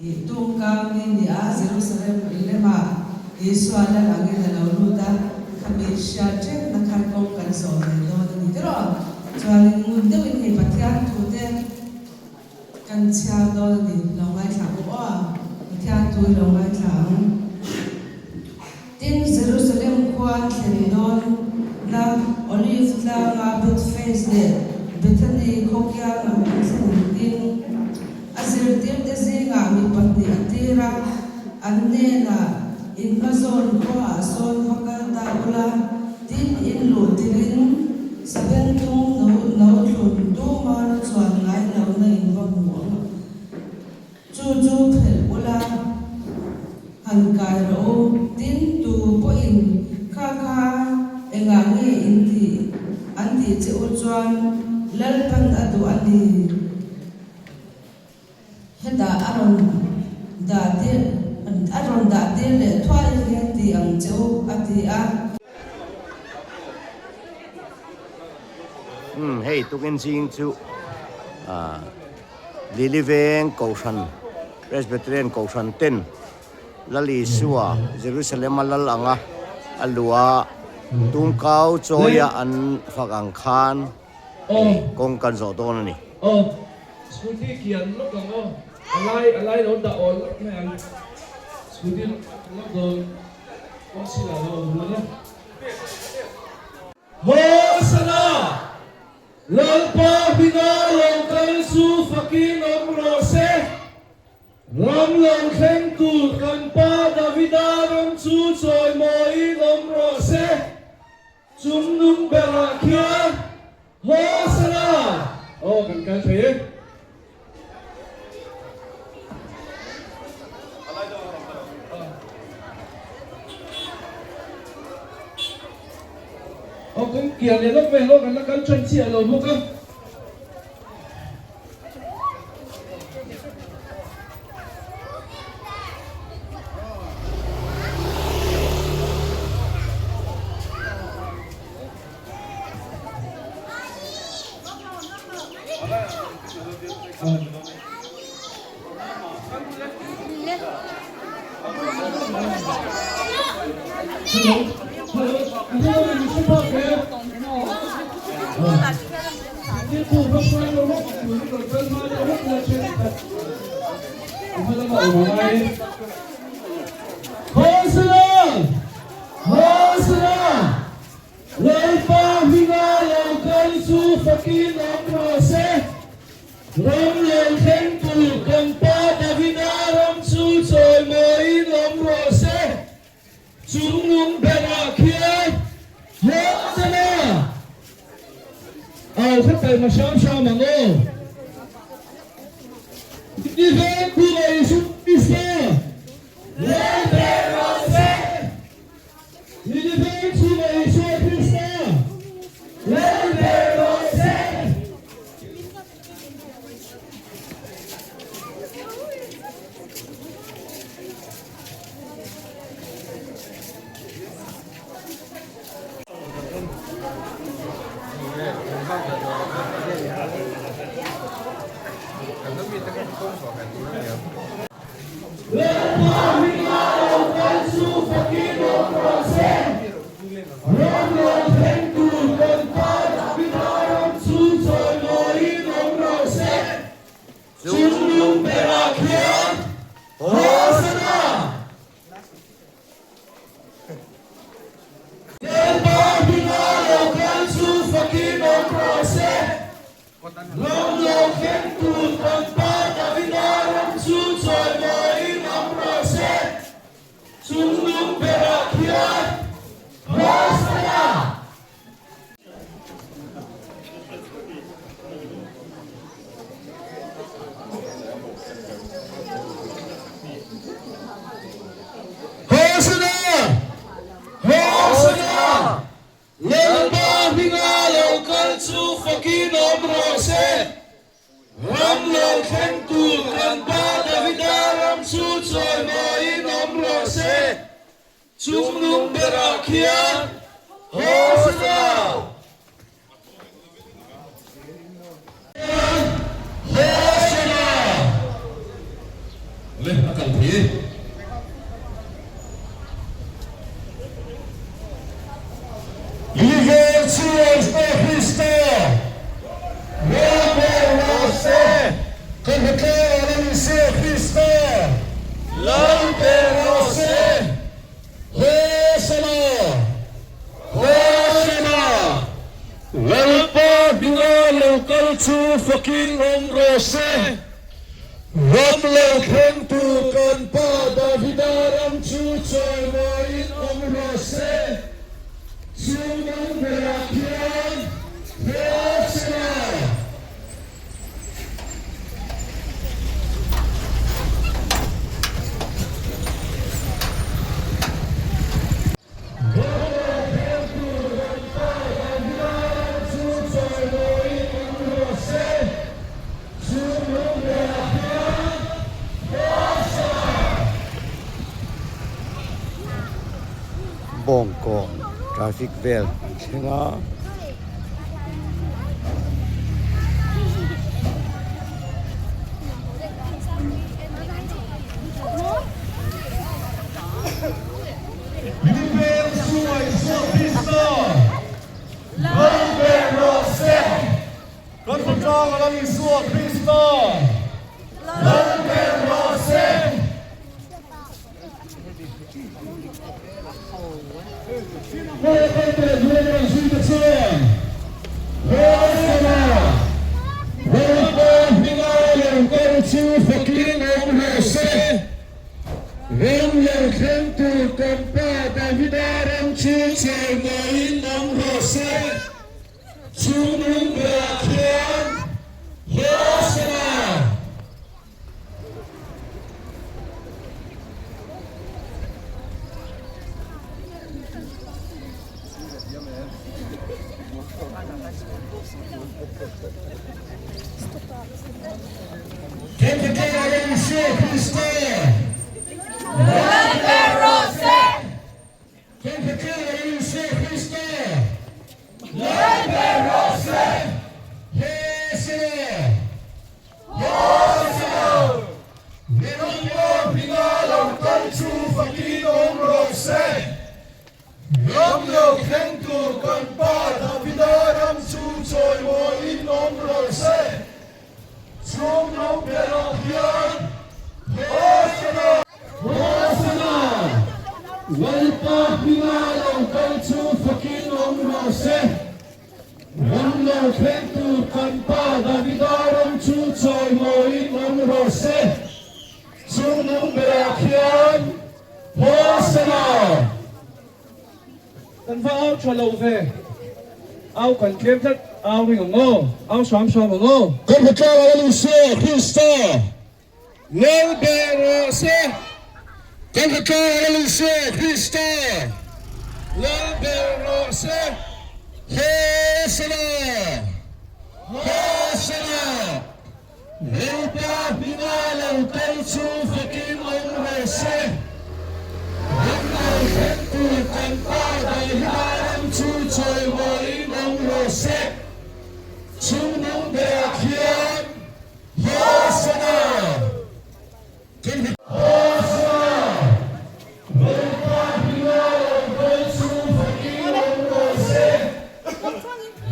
Ih tumkau ni ni a Jerusalem lemah Isua lal angin a lo lut a, khami hriat rengna khan kawng kan zawh ve dawn a ni tiraw? Chuanin ngun deuhin hei Pathian thute kan chhiar dawn a ni, lo ngaithla u aw, Pathian thu i lo ngaithla ang. Tin, Jerusalem khua thlen dawn na Olive tlanga Bethphage leh Bethany khaw kiang an thlen tin, a zirtirte zingah mi pahnih a tir a, an hnenah, In hmazawn khuaah sawn va kal ta ula, tin in luh tirin sabengtung no no thlun tuma chuan ngai lohna in va hmu ang. Chu chu phelh ula, han kai rawh u. Tin, tu pawhin kha kha engah nge in tih an tih che u chuan Lalpan a duh a ni. Hetah a rawn dah tir a rawn dah tir leh thuai hian ti ang che u, a ti a. Umm hei tukin zing chu ah. Lili veng Kohhran, Presbyterian Kohhran ten Lal Isua Jerusalem a lal anga a luh a, tumkau chawia an fak ang khan kawng kan zawh dawn a ni. Aw, scooty kian lawk ang aw, a lai a lai lo dah awl lawk mai ang, scooty lawk dawn kawng sirah lo awm dawn e. Hosana! Lalpa hminga lo kal chu fakin awm rawh se. Ram lo thleng tur kan pa Davida ram chu chawimawiin awm rawh se. Chung nung berah khian Hosana! Aw kan kal thei e. Aw kan kian leh lawk mai ang aw kan la kal tan chiah lo bawk a. Lalpa hminga lo kal chu fakin awm rawh se. Ram lo thleng tur kan pa Davida ram chu chawimawiin awm rawh se. Chung nung berah khian Hosana! Au kha taima hram hram ang aw. I veng khuma Isu Krista Lal ber rawh se. Niliveng chhunga Isua Krista Lal ber rawh se. Lalpa hminga lo kal chu fakin awm rawh se. Ram lo thleng tur kan pa Davida ram chu chawimawiin awm rawh se. Chung lung berah khian Hosana! Lalpa hminga lo kal chu fakin awm rawh se. Ram lo thleng tur kan pa Davida ram chu chawimawiin awm rawh se. Chung lung berah khian Hosana! Hosana! Hosana! Lalpa hminga lo kal chu fakin awm rawh se. Ram lo thleng tur kan pa Davida ram chu chawimawiin awm rawh se. Chung lung berah khian Hosana! Hosana! Le a kal thei e. Liver chuan Isua Krista Lalber rawh se. Ka hmutlangah Lal Isua Krista Lalber rawh se. Hosana! Hosana! Lalpa hminga lo kal chu fakin awm rawh se. Ram lo thleng tur kan pa Davida ram chu chawimawiin awm rawh se. Chu nung berah khian Hosana! Bawngkawn traffic vel an thleng a. Nivel Sua Isua Krista Lal ber rawh se. Kan khawtlang a Lal Isua Krista Lal ber rawh se. Ram lo thleng tur kan pa Davida ram chu chawimawiin awm rawh se. Chhungnung berah khian Hosana! Ram lo thleng tur kan pa Davida ram chu chawimawiin awm rawh se. Chung lo berah hian Hosana! Hosana! Lalpa hminga lo kal chu fakin awm rawh se. Ram lo thleng tur kan pa Davida ram chu chawimawiin awm rawh se. Chung nung berah khian Hosana! Kan va au tha lo ve. Au kan tlem tlat au ring ang aw, au hram hram ang aw. Kan hmutlak a Lal Isua Krista Lal ber rawh se. Kan hmutlak a Lal Isua Krista Lal ber rawh se. Hosana! Hosana! Lalpa hminga lo kal chu fakin awm rawh se. Ram lo thleng tur kan Pa Davida ram chu chawimawiin awm rawh se. Chhungnung berah khian Hosana! Hosana! Lalpa hminga lo kal chu fakin awm rawh se.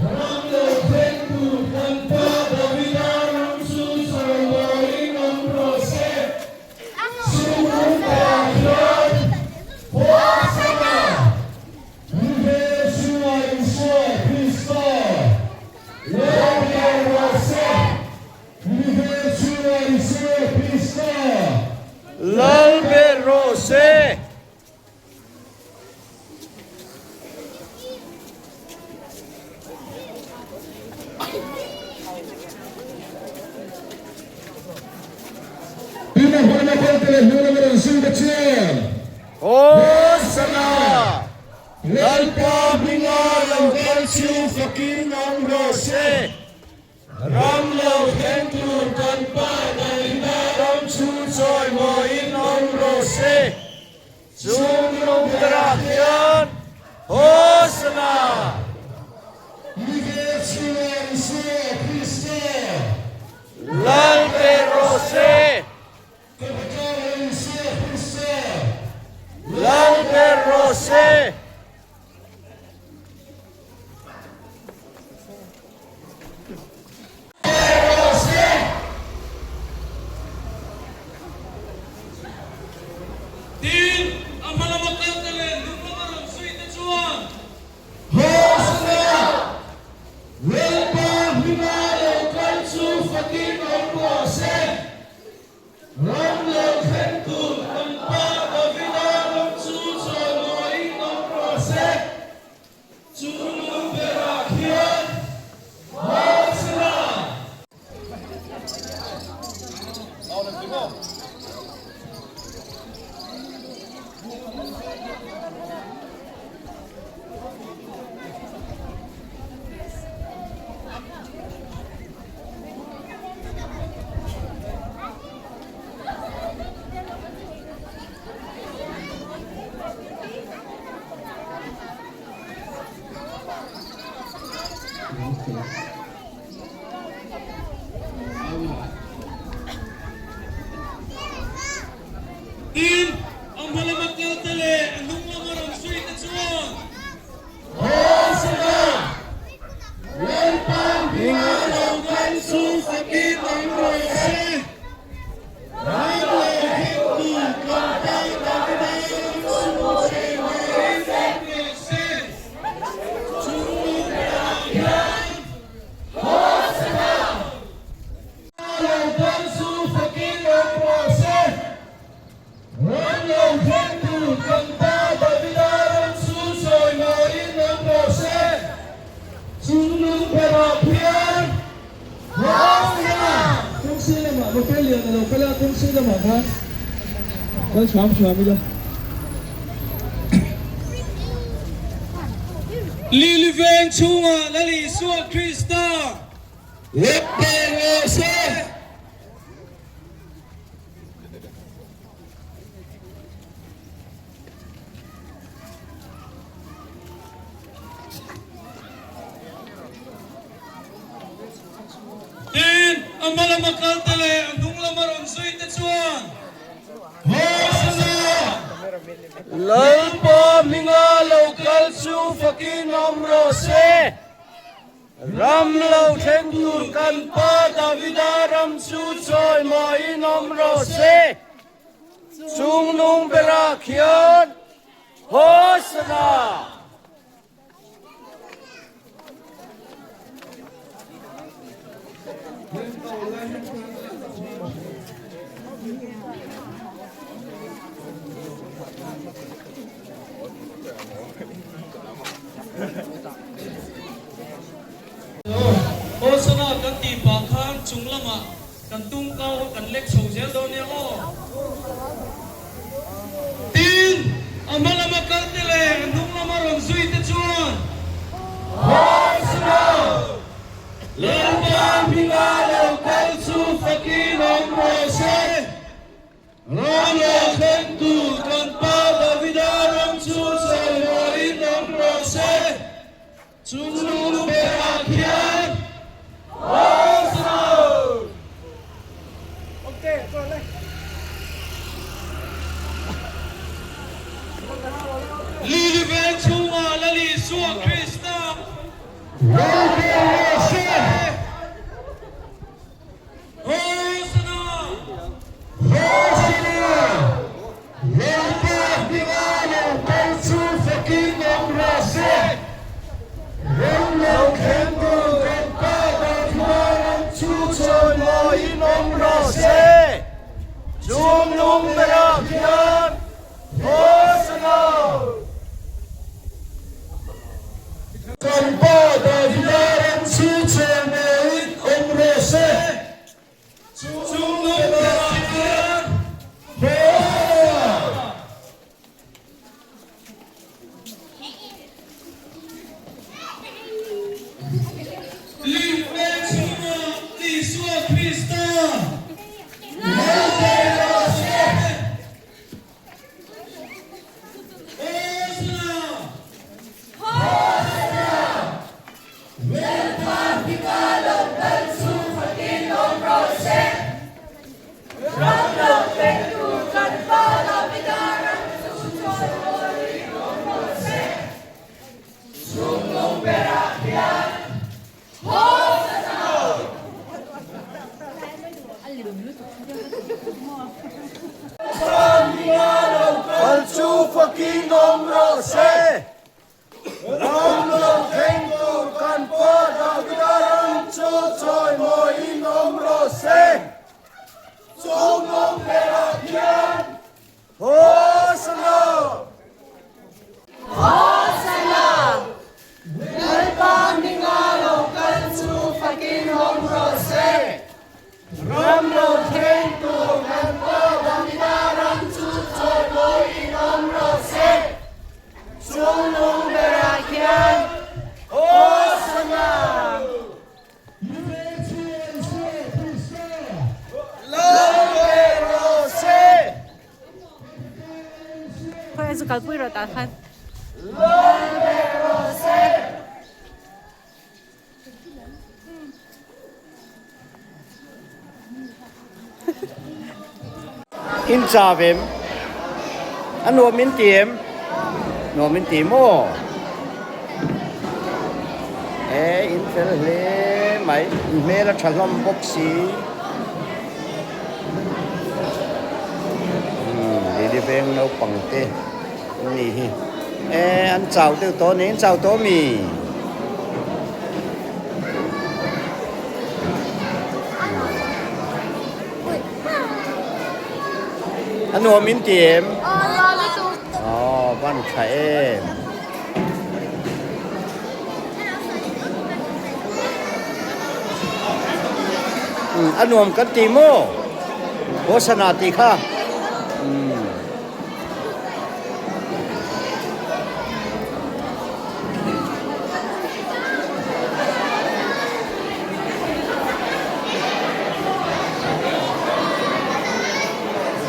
Ram lo thleng tur kan Pa Davida ram chu chawimawiin awm rawh se. Chhungkung berah hian Hosana! Jesu'a Isua Krista, Lal ber rawh se. Jesu'a Isua Krista, Lal ber rawh se. Ina huna kalte leh huna rawn zui te chuan. Hosana! Lalpa hminga lo kal chu fakin awm rawh se. Ram lo thleng tur kan Pa Davida ram chu chawimawiin awm rawh se. Chung nung berah hian Hosana! Lal ber rawh se! Krista. Lal ber rawh se. Tin, a hma lama kalte leh hnung lama rawn suite chuan. Hosana! Lalpa hminga lo kal chu fakin awm rawh se. Ram lo thleng tur kan Pa Davida ram chu chawimawiin awm rawh se. Chu nu berah khian Hosana! Tin, a hma lama kalte leh a hnung lama rawn suite chuan. Hosana! Lalpa hminga lo kal chu fakin awm rawh se. Ram lo hengtu kan Pa Davida ram chu cheimawiin awm rawh se. Chungnung berah hian Hosana! Lo kal chu fakin awm rawh se. Ram lo thlengtu kan Pa Davida ram chu chawimawiin awm rawh se. Chungnung berah hian Hosana! Kawngsi lamah motor lian a lo kal a, kawngsi lamah khan kal hram hram ila. Lili veng chhungah Lal Isua Krista. Lep peng rawh se. Tin, a hma lama kalte leh a hnung lama rawn zuite chuan, Hosana! Lalpa hminga lo kal chu fakin awm rawh se. Ram lo thleng tur kan Pa Davida ram chu chawimawiin awm rawh se. Chungnung berah khian Hosana! Aw sana kan tih pah khan chung lamah kan tum kau kha kan lek chho zel dawn nia aw. Tin, a hma lama kal te leh a hnung lama rawn zui te chuan. Hawsana! Lalpa hminga lo kal chu fakin awm rawh se. Ram lo thleng tur kan Pa Davida ram chu chawimawiin awm rawh se. Chungnung berah khian Hosana! Lili veng chhungah Lal Isua Krista. Lalpa rawh se! Hosana! Hosana! Lalpa hminga lo kal chu fakin awm rawh se. Ram lo thleng tur kan Pa Davida ram chu chawimawiin awm rawh se. Chungnung berah khian Hosana! Kan Pa Davida ram chu chawimawiin awm rawh se. Chungnung berah hian Hosana! Limpe chhungah Isua Krista. Lalpa rawh se. Ram lo thleng tur kan Pa. Kal chu fakin awm rawh se. Ram lo thleng tur kan Pa Davida ram chu chawimawiin awm rawh se. Chung awm berah khian Hosana! Hosana! Lalpa hminga lo kal chu fakin awm rawh se. Ram lo thleng tur kan Pa Davida ram chu chawimawiin awm rawh se. Chungnung berah khian Hosana! Khawi a zu kalpui rawh tah khan. In chau em? A nuam in ti em? Nuam in ti maw? E in fel hle mai, in hmel a tha hlawm bawk si. Umm Lily veng naupang te an nih hi. E an chau deuh tawh a ni, an chau tawh a mi? A nuam in ti em? Aw van tha em. A nuam kan ti maw? Hosana tih kha. Umm.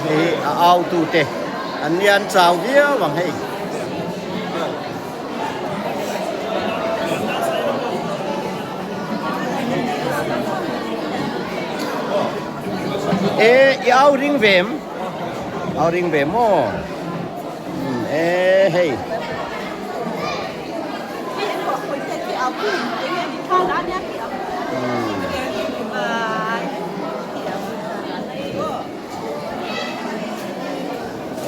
Hei a au tu te an nia an chau viau ang hei. E i au ring ve em? Au ring ve maw? Umm e hei.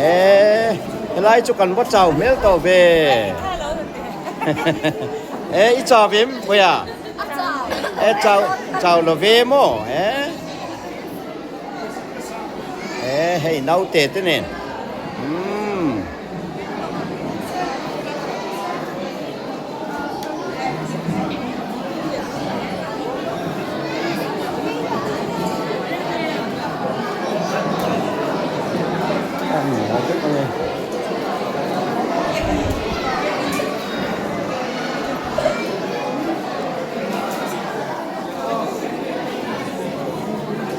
E helai chu kan va chau hmel tawh ve. E i chau em Puia? E chau chau lo ve maw? E E hei naute te nen. Umm.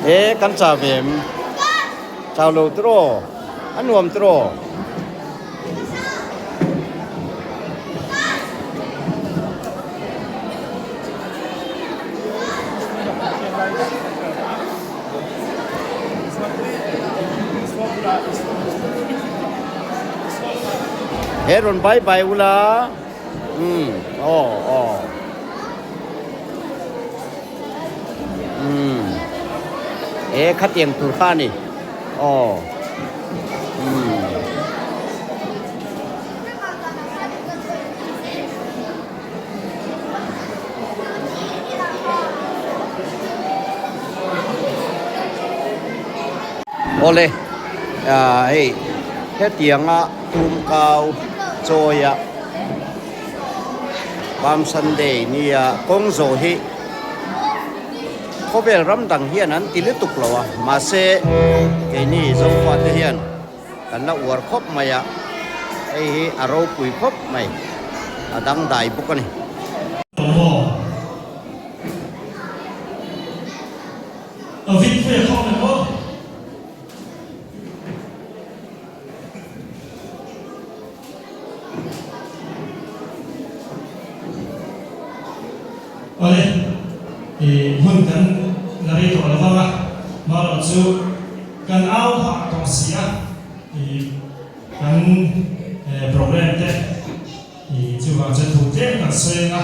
He kan chau ve em? Chau lo tiraw? A nuam tiraw? He rawn bye bye ula. Umm aw aw. Umm e khatiang tur kha a ni aw umm. Awle ah hei hetianga tumkau chawi ah Palm Sunday nia kawng zawh hi khawvel ram dang hian an ti lutuk lo a mahse keini Zofa te hian kan la uar khawp mai a hei hi a ropui khawp mai a dangdai bawk a ni. Awle, i hun kan la rei tawh lo vang a, marawh chu kan au hah tawh si a, i kan program te i chuvang chuan thu tlem kan sawi ang a,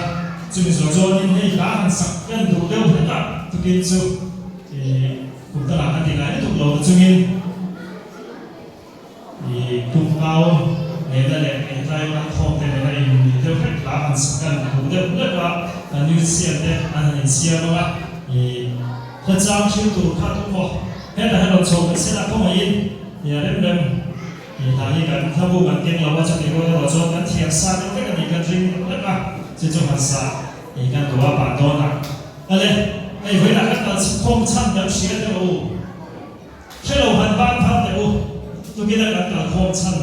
chumi zawh chuanin hei hla han sak kan duh deuh hlek a, tukin chu i kum dangah kan ti ngai lutuk lo ta chungin. nena leh hetlai kal khawm te nena in deuh hlek hla han sak an duh deuh hlek a, kan musician te an han insiam ang a, ih hla chang thil tur kha tum maw hetah hian rawn chho mai sela khawngaihin ih a rem rem ih hla hi kan hla bu kan keng lo a chutih rual erawh chuan kan thiam sa deuh vek a nih kan ring hlek a, chu chu han sa ih kan duh a pah dawn a. Ale, hei vawiinah kan kal khawm chhan kan hria teh u. Hre lo han ban phar teh u. Tukina kan kal khawm chhan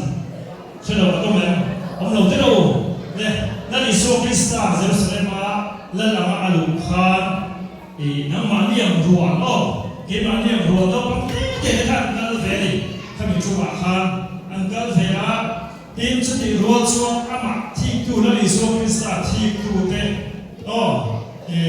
hre lo kan awm em? Awm lo teh u. Le, Lal Isua Krista Jerusalema lal anga a luh khan i nangmahni ang rual aw, keimahni ang rual naupang te te te kha an kal ve a ni. Khami ṭumah khan an kal ve a, tin chutih rual chuan amah thiktu Lal Isua Krista thiktute aw, I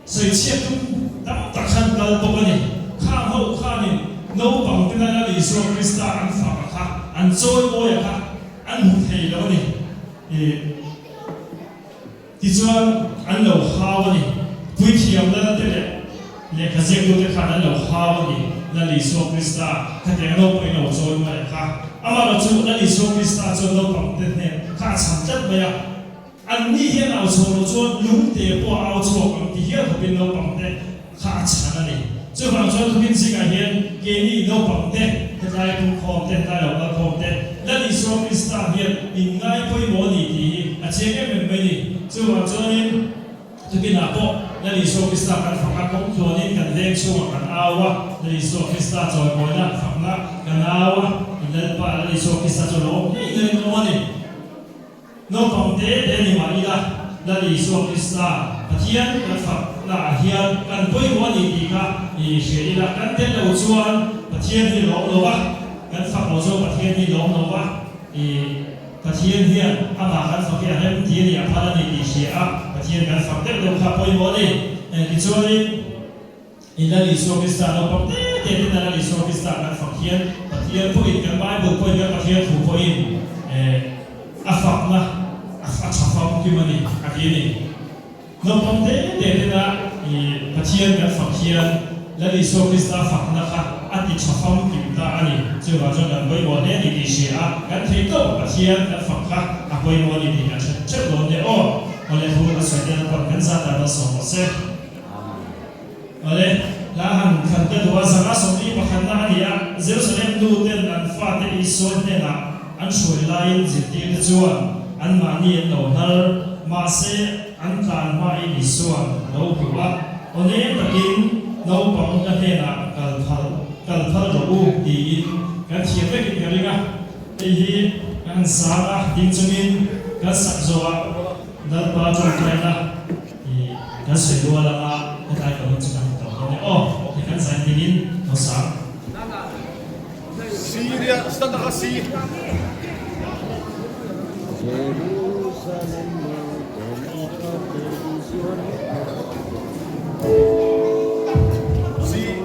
sawichhiat tum tam tak khan kal bawk a ni. Khang ho khanin naupang tena Lal Isua Krista an fak a kha, an chawimawi a kha an hmu thei lo a ni. I tichuan an lo hau a ni. Puithiam Lal te leh lehkha ziaktute khan an lo hau a ni. Lal Isua Krista khatiang naupang in lo chawimawi a kha. Amaherawhchu Lal Isua Krista chuan naupang te hnen kha a chhan tlat mai a. An ni hian au chhuak lo chuan lungte pawh a au chhuak ang ti hial khawpin naupangte kha a chhan a ni. Chuvang chuan tukin zingah hian keini naupangte hetlai pumkhawmte, hetlai lo kalkhawmte Lal Isua Krista hian min ngai pawimawh a ni tih hi a chiang em em mai ni. Chuvang chuanin tukinah pawh Lal Isua Krista kan fak a, kawng tluanin kan veng chhungah kan au a, Lal Isua Krista chawimawina fakna kan au a, Lalpa Lal Isua Krista chu lo awm ngei ngeiin a awm a ni. Naupang te te ni mah ila, Lal Isua Krista, Pathian kan fakna ah hian kan pawimawh a ni tih kha i hria ila, kan tel lo chuan Pathian hi lawm lo va, kan fak lo chuan Pathian hi lawm lo va, i Pathian hian amah kan fak hi a rem ti a ni, a phal a ni tih hria a, Pathian kan fak deuh deuh kha pawimawh a ni. Tichuanin. I Lal Isua Krista naupang te te ten a Lal Isua Krista kan fak hian Pathian pawhin kan Bible pawhin kan Pathian thu pawhin a fakna a tha famkim a ni a ti a ni. Naupang te te tena i Pathian kan fak hian Lal Isua Krista fakna kha a ti tha famkim ta a ni. Chuvang chuan kan pawimawh hle a ni tih hria a kan thei tawp Pathian kan fak kha a pawimawh a ni tih kan hre theuh dawn nia aw. Awle thu a sawi te pawn kan zat dan a sawm rawh se. Awle, hla han khan ka duh a, zanga sawmli pakhatna a ni a, Jerusalem nu ten an fate Isua hnenah an hruai laiin zirtirte chuan anmahni an lo hnar, mahse an tlan hmain Isua'n a lo hmu a, awne takin naupang ka hnenah kal phal kal phal rawh u tiin kan thiam vekin ka ring a, hei hi kan han sang a, ding chungin kan sak zawhah Lalpa tawngtaina. I kan sawi rual anga hetlai ka hun chu kan hmu tawh dawn e aw ti kan zain dingin lo sang. Syria stand a si.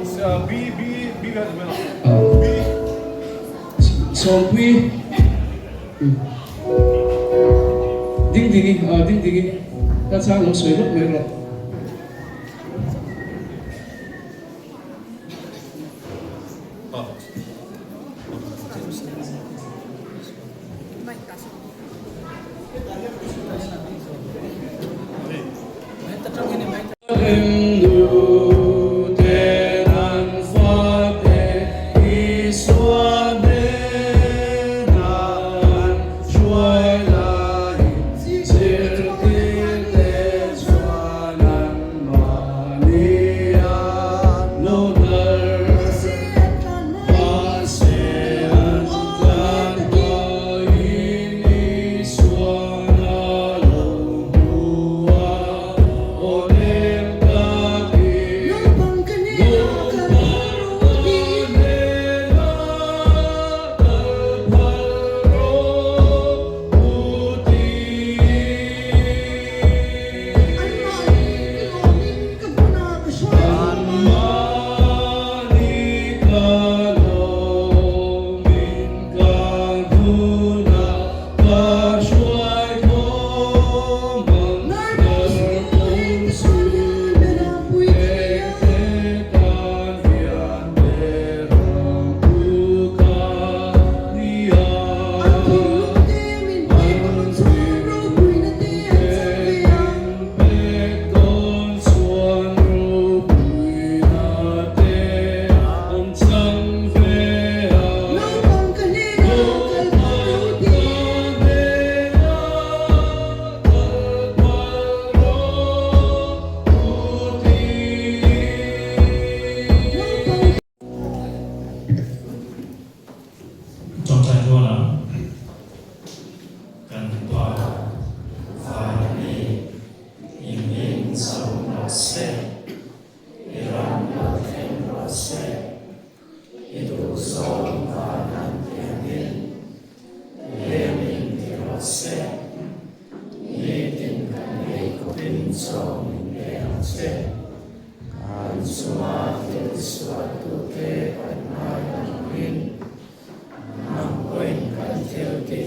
C B B B kan B. Sawmpui Ding dingi ding dingi ka chang lo sawi lawk mai rawh.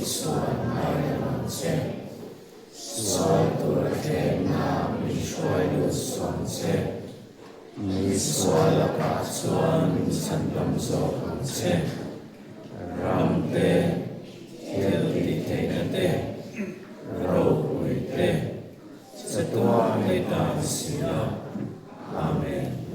tihsual ngaidam ang che. Sual tur a tlemna min hruai lut suh ang che. Mi sual lakah chuan min chhandam zawk ang che. Ram te, thil tih theihna te, ropui te, chatuan ni dan si a. Amen.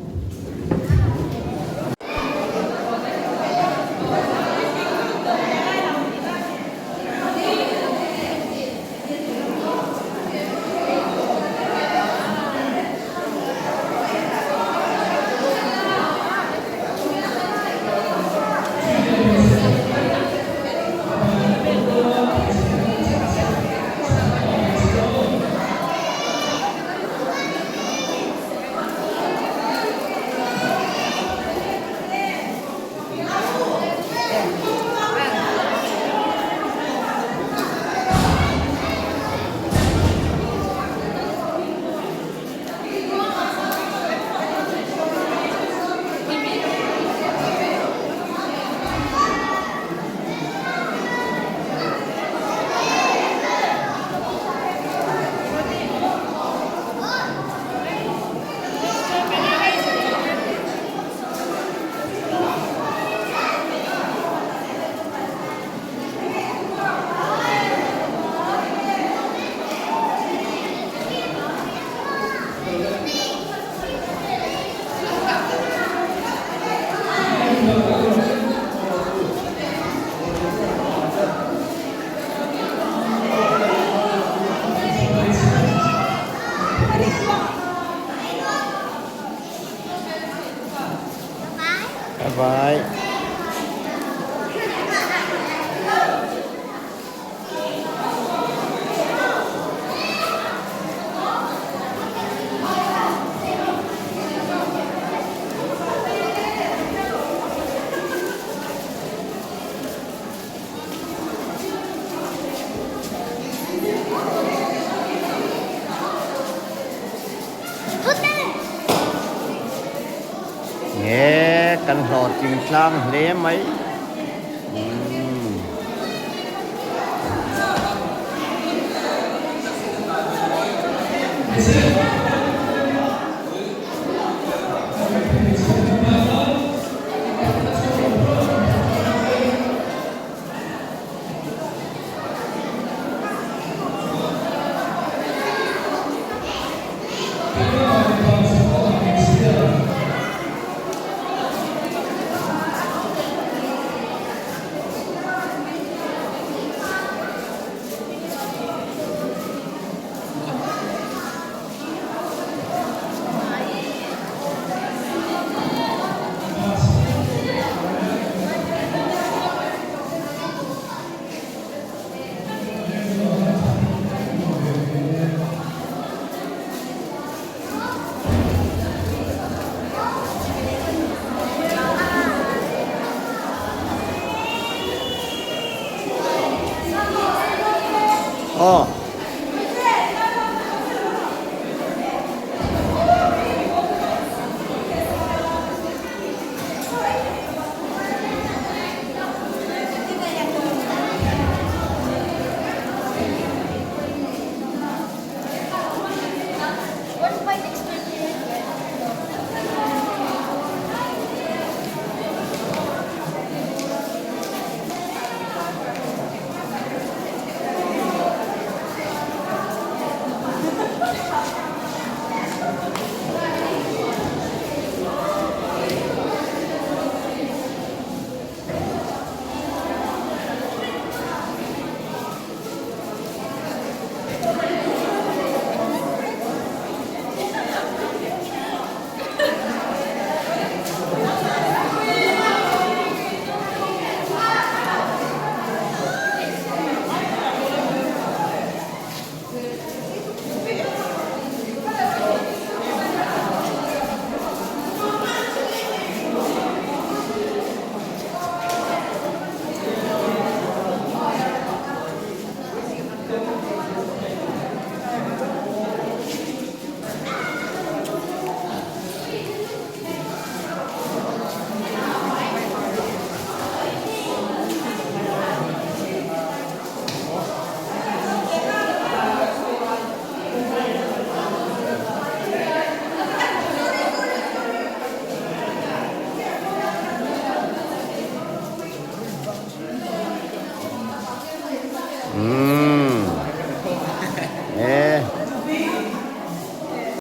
Bye bye. Nge kan hlawhtling tlang hle mai. Aw.